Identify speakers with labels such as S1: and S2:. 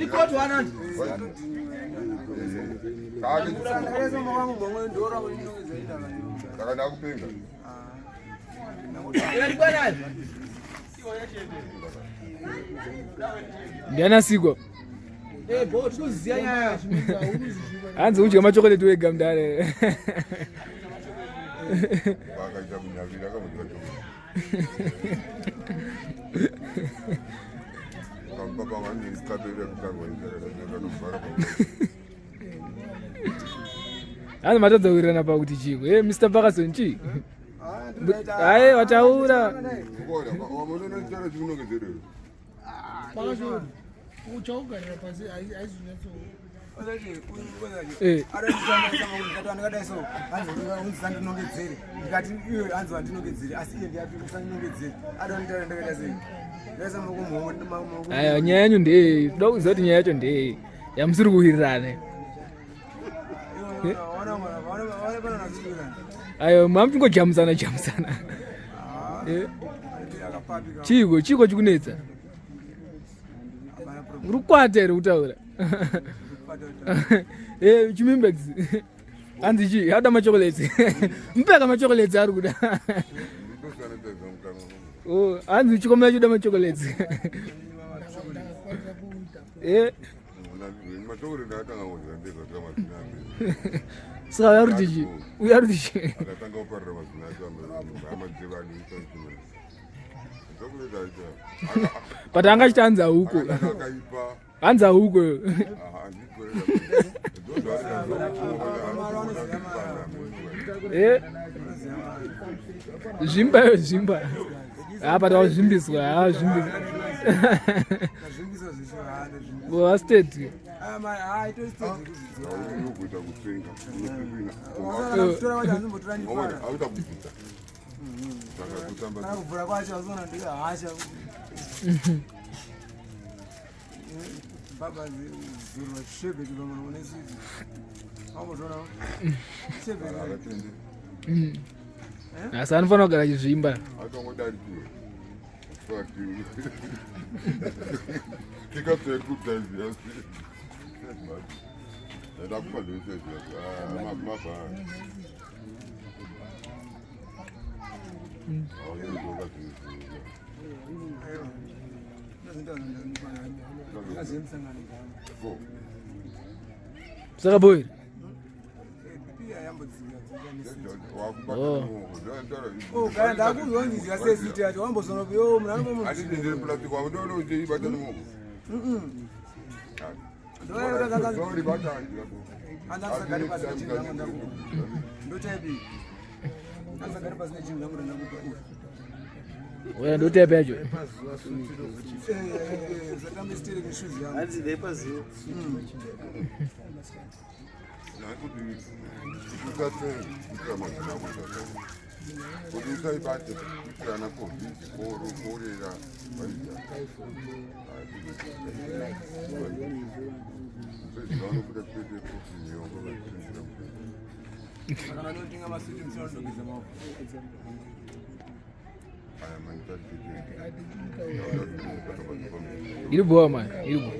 S1: Ikoti wanandi.
S2: Saka ndakupenga.
S3: Ndiani asikwa? Hanzi udya machokoleti wega mudare.
S2: Vakaita kunyavira kamudya chokoleti.
S3: Hanzi matadza kuwirirana pakuti chiko. Hey, Mr. Parkerson chii? Hayi wataura.
S4: Uchaugarira pasi haizonyatso.
S3: Eh. Aya nyaya yanyu ndeyei? Toda kuziva kuti nyaya yacho ndeyei yamusiri kuwirirana. Eh? Ayo mamuchingojamusana jamusana. Eh? Chiiko chiiko chikunetsa? Uri kukwata here kutaura? Eh, chimimbex. Hanzi chii? Ada machocolate. Mpeka machocolate ari kuda. Oh, hanzi chikomana choda machocolate. Eh. Saka uya ruti chii? Uya ruti chii? But anga achiti hanzi hauko. Hanzi hauko. Eh. Zvimba iyo zvimba. Apa tawazvimbiswa, ha zvimbiswa. Wa state.
S5: Kuvhura kwacho azona ndika hasha. Baba zuro shebe chibamano une sweet. Wambotoona? Shebe.
S3: Asi anofanira kugara achizvimba. Saka boy.
S5: Oh, kana ndakuzonzwa sesiti yacho wambozona yo munhu anombomuzwa.
S3: Oya ndotepe yacho.
S2: Kuti usaibate kuitira ana covid koro korera vaita vanobuda chete kuti nyongo vachinjira
S3: Iri bhowa mani, iri bhowa.